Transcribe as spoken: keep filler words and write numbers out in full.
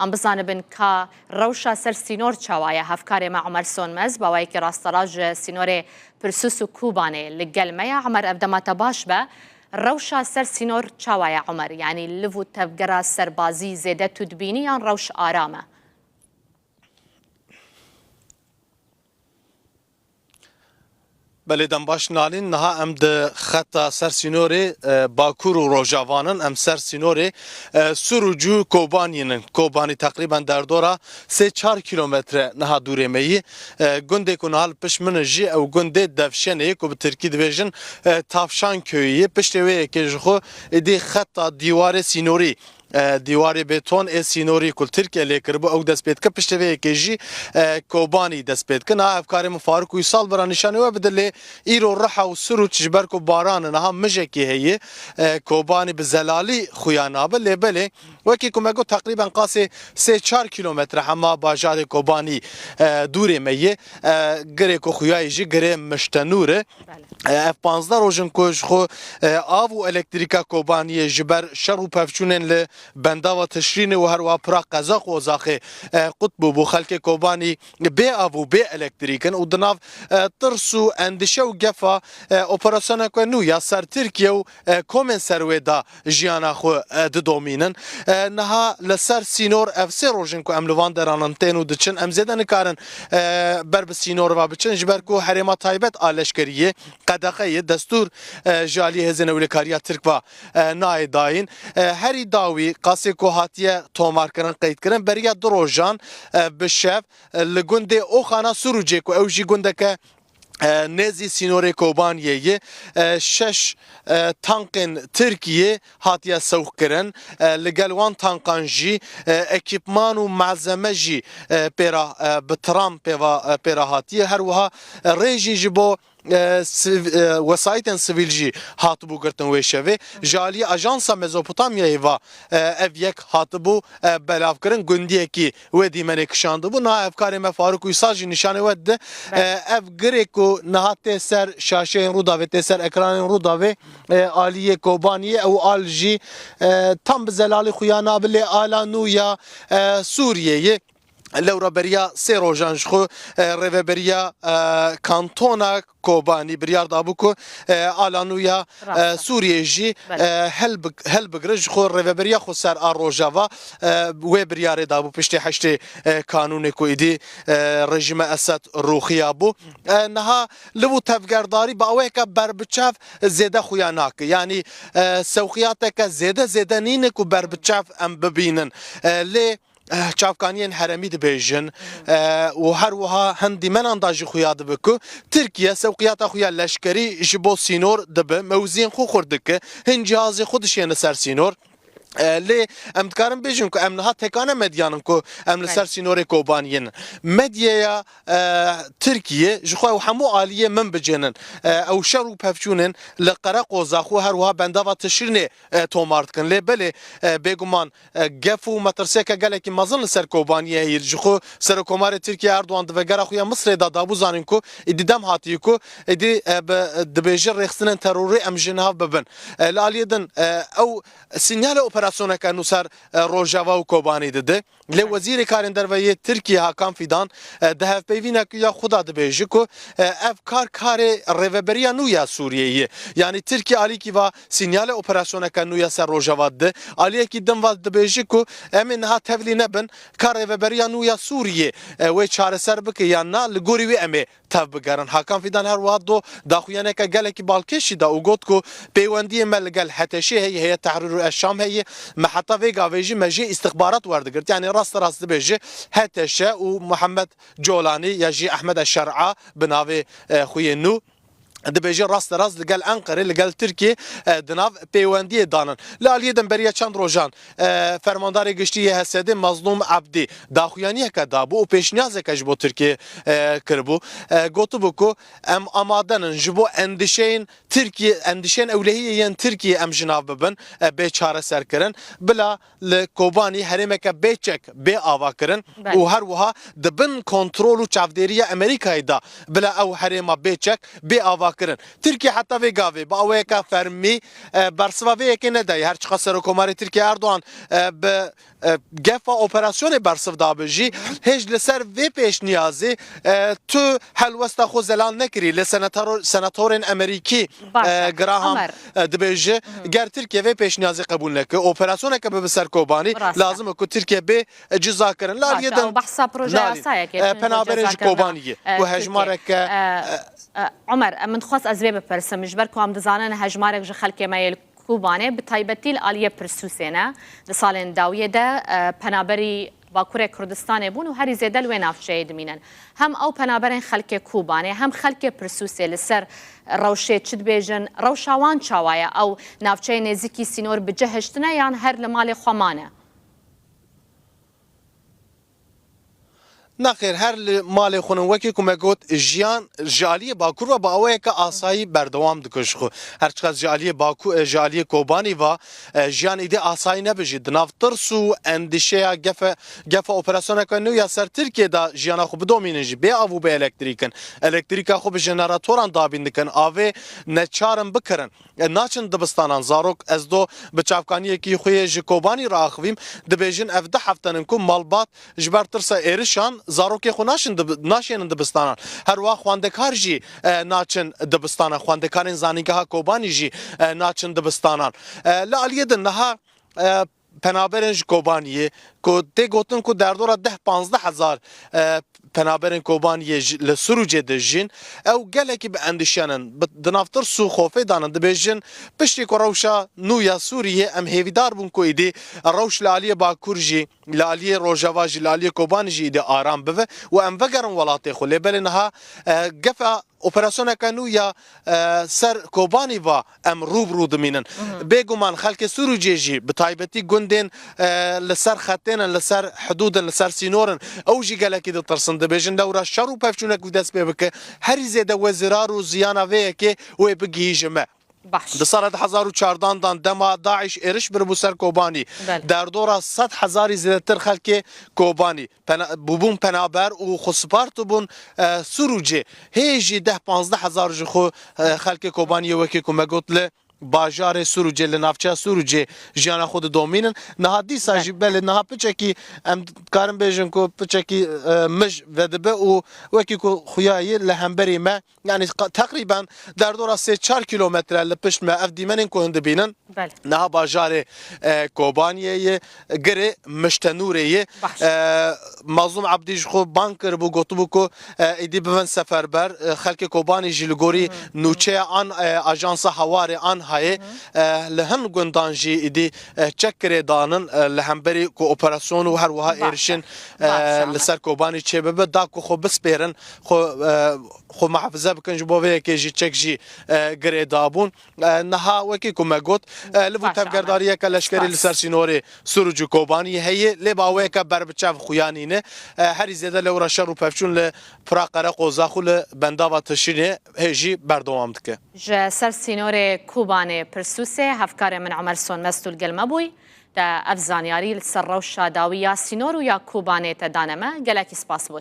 Em bizanibin ka rewşa ser sînor çawa ye. Hevkarê me Omer Sonmez, bi awayekî rasterast ji sînorê Pirsûs û Kobanê li gel me ye. Omer, ev dema te baş be. Rewşa ser sînor çawa ye Omer? Yanî liv û tevgera serbazî zêde tu dibînî yan rewş aram e? Belê, dem baş Nalîn, niha em di xeta ser sînorê, e, Bakur û Rojavan in, em ser sînorê, e, Suruc û Kobaniyê nin. Kobanî teqrîben derdora sê çar kîlometre niha dûrê me yî. E, gundê ku niha li pişt min in jî ew gundê Devşenê ye ku bi tirkî dibêjin, e, Tavşan Köyü ye. Piştê wê yekê ji xwe êdî xeta dîwarê sînorî, e, dîwarê beton ê sînorî ku li Tirkiye lê kiribû, ew dest pê dike. Piştê vê yekê jî, e, Kobanî dest pê dike. Niha hevkarê min Faruk Uysal bira nîşanê we bide, lê îro Riha û Suruc ji ber ku baran e, niha mijekî heye, e, Kobanî bi zelalî xuya nabe. Lê belê, wekî ku me got, teqrîben qasê sê çar kîlometre hema bajarê Kobanî, e, dûrê me ye. E, girê ku xuya ye jî girê Miştenûr e. Belê. E, ev panzdeh roj in ku ji xwe, e, av û elektrîka Kobaniyê ji ber şer û pevçûnên li bendava Tişrînê û her wiha pira qeza qozaxê, e, qut bûbû. Xelkê Kobanî bê av û bê elektrîk in û di nav, e, tirs û endişe û gefa, e, operasyoneke nû ya ser Tirkiye û, e, komên ser wê de jiyana xwe, e, didomînin. E, niha li ser sînor ev sê roj in ku em li van deran in tên û diçin. Em zêde nikarin, e, ber bi sînor ve biçin, ji ber ku herêma taybet a leşkeriyê, qedexe ye, destûr, e, ji aliyê Hêzên Ewlekariya Tirk ve, e, nayê dayîn. E, herî dawî qasê ku hatiye tomarkirin, qeydkirin, beriya du rojan, e, bi şev, e, li gundê Oxana Surucê ku ew jî gundeke, e, nêzî sînorê Kobaniyê ye, e, şeş, e, tankên Tirkiyê hatiye sewqkirin. E, li gel wan tankan jî, e, ekîpman û malzeme jî, e, pê re, e, bi tram pê ve, e, pê re hatiye. Her wiha, e, rê jî ji bo, e, siv-, e, wesayîtên sivîl jî hatibû girtin wê şevê. Ji aliyê Ajansa Mezopotamyayê ve, e, ev yek hatibû, e, belavkirin. Gundiyekî wê dîmenê kişandibû. Niha hevkarê me Faruk Uysal jî nîşanê we dide. Belê. E, ev girê ku niha tê ser şaşeyên Rûdawê, tê ser ekranên Rûdawê, e, aliyê Kobaniyê, ew al jî, e, tam bi zelalî xuya nabe, lê ala nû ya, e, Sûriyeyê. Lewra beriya sê rojan ji xwe, e, rêveberiya, e, kantona Kobanî biryar dabû ku, e, ala nû ya, e, Rast e. Sûriyê jî, Belê. e, helbik-, helbigire. Ji xwe rêveberiya xweser a Rojava, e, wê biryarê dabû piştî heştê, e, Kanûnê ku êdî, e, rejîma Esed rûxiyabû. E, niha liv û tevgerdarî bi awayeke berbiçav zêde xuya nake. Yanî, e, sewqiyateke zêde zêde nîne ku berbiçav em bibînin. E, lê, eh, çavkaniyên herêmî dibêjin, eh, û her wiha hin dîmenan da jî xuya dibe ku Tirkiye sewqiyata xwe ya leşkerî ji bo sînor dibe, mewziyên xwe xurt dike, hin cihazê xwe dişêne ser sînor. Eh, lê em dikarin bêjin ku em niha tekane medyan in ku em li Belê. ser sînorê Kobaniyê ne. Medyaya, eh, Tirkiye ji xwe ew hemû aliyê min bicênin. Eh, ew şer û pevçûnên li Qereqozax û her wiha bendava Tişrînê, eh, tomar dikin. Lê belê, eh, bêguman, e, gef û metirsiyeke gelekî mezin li ser Kobaniyê heye. Ji xwe Serokkomarê Tirkiye Erdogan di vegera xwe ya Misirê de dabû zanîn ku êdî dem hatiye ku êdî, e, bi, dibêje rêxistinên terorî em ji nav bibin. E, li aliyê din, e, ew sînyalê operasyoneke nû ser, e, Rojava û Kobanî dide. Lê Wezîrê Karên Derve yê Tirkiye Hakan Fidan, e, di hevpeyvîneke ya xwe de dibêje ku, e, ev kar karê rêveberiya nû ya Sûriyeyê ye. Yanî Tirkiye alîkî va sînyalê operasyoneke nû ya ser Rojava dide. Aliyekî din va dibêje ku em ê niha tevlî nebin ka rêveberiya nû ya Sûriyê, e, wê çareser bike yan na, li gorî wê em ê tev bigerin. Hakan Fidan her wiha do daxuyaneke gelekî balkêş jî da û got ku peywendiyê me li gel H T Şê heye, Heyet Tehrîr û Eşşam heye. Me heta vê gavê jî me jê îstixbarat werdigirt. Yanî rasterast dibêje H T Ş û Muhammed Colanî ya jî Ehmed Eşşer'a bi navê, e, xwe yê nû. Dibêje rasterast li gel Enqerê, li gel Tirkiyê, e, di nav pêwendiyê danin. Li aliyê din beriya çend rojan, e, Fermandarê Giştî yê H S D'ê Mazlûm Ebdî daxuyaniyeke dabû û pêşniyazeke ji bo Tirkiyê, e, kiribû. E, gotibû ku em amade nin ji bo endişeyên Tirkiyê, endişeyên ewlehiyê yên Tirkiyê em ji nav bibin, e, bê çareserkirin. Bila li Kobanî herêmeke bê çek, bê ava kirin Belê. û her wiha di bin kontrol û çavdêriya Amerîkayê de bila ew herêma bê çek, bê ava kirin. Tirkiye heta vê gavê bi awayeke fermî, e, bersiva vê yekê nedaye. Her çiqas Serokkomarê Tirkiye Erdogan, e, bi, e, gefa operasyonê bersiv dabe jî, hêj li ser vê pêşniyazê, e, tu helwesta xwe zelal nekirî. Lê senator-, senatorên Amerîkî, Baş e, e. Graham, Omer. e, dibêje, ger Tirkiye vê pêşniyazê qebûl neke, operasyoneke bibe ser Kobanî, Rast e. lazim e ku Tirkiye bê, e, ciza kirin. Baş e, Laliyê din, ew behsa projeya nalî, yasayekê, e, çûn penaberên ji cezakirina, Kobanî ye, e, ku Tirkiye. hejmareke, E, e, e, Omer, e, min dixwest ez vê bipirsim, ji ber ku em dizanin hejmarek ji xelkê me yê li Kobanê, bi taybetî li aliyê Pirsûsê ne. Di salên dawiyê de, e, penaberî Bakurê Kurdistanê bûn û herî zêde li wê navçeyê dimînin. Hem ew penaberên xelkê Kobanê, hem xelkê Pirsûsê li ser rewşê çi dibêjin, rewşa wan çawa ye? Ew navçeyê nêzîkî sînor bi cih hiştine yan her li malê xwe mane? Nexêr, her li malê xwe ne. Wekî ku me got, jiyan ji aliyê Bakur ve bi awayeke asayî berdewam dike ji xwe. Her çiqas ji aliyê Baku-, e, ji aliyê Kobanî ve, e, jiyan îdî asayî nebe jî. Di nav tirs û endîşeya gefe, gefa operasyoneke nû ya ser Tirkiye de jiyana xwe bidomînin jî. Bê av û bê elektrîk in. Elektrîka xwe bi jeneratoran dabîn dikin. Avê neçar in bikirin. E, naçin dibistanan. Zarok, ez do bi çavkaniyekî xwe yê ji Kobanî re axivîm, dibêjin ev du hefte in ku malbat ji ber tirsa êrişan zarokê xwe naşin dibi-, naşênin dibistanan. Her wiha xwendekar jî, e, naçin dibistanan. Xwendekarên Zanîngeha Kobanî jî, e, naçin dibistanan. E, li aliyê din niha, e, penaberên ji Kobaniyê, ku tê gotin ku derdora deh panzdeh hezar, e, penaberên Kobaniyê ji, li Sirûcê dijîn, ew gelekî bi endîşenin, bi, di nav tirs û xofê de ne. Dibêjin, piştî ku rewşa nû ya Sûriyê, em hêvîdar bûn ku îdî rewş li aliyê Bakur jî, li aliyê Rojava jî, li aliyê Kobanî jî îdî aram bibe û em vegerin welatê xwe. Lê belê niha, e, gefa operasyoneke nû ya, e, ser Kobanî ve em rû bi rû dimînin. Bêguman xelkê Sirûcê jî, bi taybetî gundên, e, li ser xetên in, li ser hidûd in, li ser sînor in, ew jî gelekî ditirsin. Dibêjin lewra şer û pevçûnek wî dest pê bike, herî zêde wê zirar û ziyana vê yekê wê bigihîje me. Baş. Di sala du hezar û çardan dan dema DAIŞ êriş biribû ser Kobanî, Belê. derdora sed hezarî zêdetir xelkê Kobanî pena-, bûbûn penaber û xwe spartibûn, e, Sirûcê. Hê jî deh panzdeh hezar ji xwe, e, xelkê Kobaniyê wekî ku me got li bajarê Sirûcê, li navçeya Sirûcê jiyana xwe didomînin. Niha dîsa Belê. jî belê niha piçekî em dikarin bêjin ku piçekî, e, mij vedibe û wekî ku xuya yê li hemberî me, yanî qa-, teqrîben derdora sê çar kîlometre li pişt me ev dîmenên ku hûn dibînin. Belê. Niha bajarê, e, Kobaniyê ye, girê Miştenûrê ye. Baş. E, Mazlûm Ebdî ji xwe bang kiribû, gotibû ku, e, êdî bibin seferber. E, xelkê Kobanî jî li gorî nûçeya an, e, ajansa Hawarê ANHAyê, e, li hin gundan jî êdî, e, çek girê danin, e, li hemberî ku operasyon û her wiha Baş e. êrişên, e, Baş e, li Ahmet. ser Kobanî çêbibe, da ku xwe bispêrin, xwe, e, xwe muhafize bikin, ji bo vê yekê jî çek jî, e, girê dabûn. E, niha wekî ku me got, e, li vir Baş e, Ahmet. tevgerdariyeke leşkerî li Baş. ser sînorê Sirûc û Kobanî heye, lê bi awayeke berbiçav xuya nîne. E, herî zêde lewra şer û pevçûn li Pira Qereqoza xwe li bendava Tişînê hê jî berdewam dike. Ji ser sînorê Kobanê Pirsûsê hevkarê min Omer Sonmez tu li gel me bûy. Te ev zanyarî li ser rewşa dawî ya sînor û ya Kobanê te dane me. Gelekî spas bo